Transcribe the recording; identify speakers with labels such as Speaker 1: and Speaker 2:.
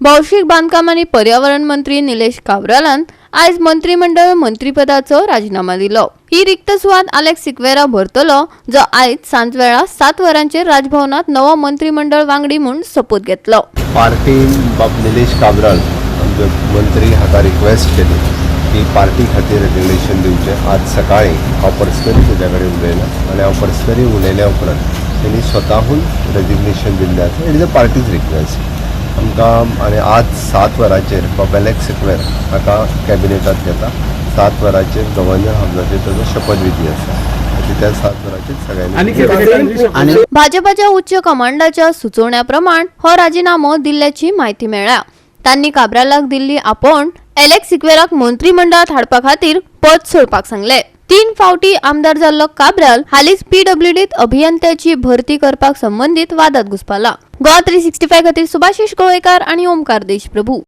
Speaker 1: भौशीक बांदकाम आनी पर्यावरण मंत्री निलेश काब्रालान आयज मंत्रीमंडळ मंत्रीपदाचो राजिनामा दिलो. ही रिक्त सुवात आलेक्स सिक्वेरा भरतलो, जो आयज सांजवेळा 7 वरांचेर राजभवनात नवो मंत्रीमंडळ वांगडी म्हूण सोपूत घेतलो.
Speaker 2: पार्टीन बाब निलेश काब्राल आमचे मंत्री हाका रिक्वेस्ट केली की पार्टी खातीर रेजिग्नेशन दिवचें. आज सकाळी हांव पर्सनली तेज्या कडेन उलयलां आनी हांव पर्सनली उलयल्या उपरांत तेणी स्वताहून रेजिग्नेशन दिल्लें आसा. It is a party's request आमकां. आनी आज 7 वरांचेर बाब एलेक्स सिक्वेर हाका कॅबिनेटात घेता. 7 वरांचेर गव्हर्नर हावजाचेर ताजो शपथविधी आसा आनी त्या 7 वरांचेर सगळ्यांनी
Speaker 3: आनी
Speaker 1: भाजपाच्या उच्च कमांडाच्या सुचोवण्या प्रमाण हो राजिनामो दिल्ल्याची म्हायती मेळ्ळ्या. तांणी काब्रालाक दिल्ली आपोवण एलेक्स सिक्वेराक मंत्रीमंडळात हाडपा खातीर पद सोडपाक सांगले. 3 फावटी आमदार जाल्लो काब्राल हालींच पीडब्ल्यूडीत अभियंत्याची भरती करपाक संबंदीत वादात घुसपाला. गोवा 365 खातीर सुभाषिश गोवेकार आनी ओमकार देशप्रभू.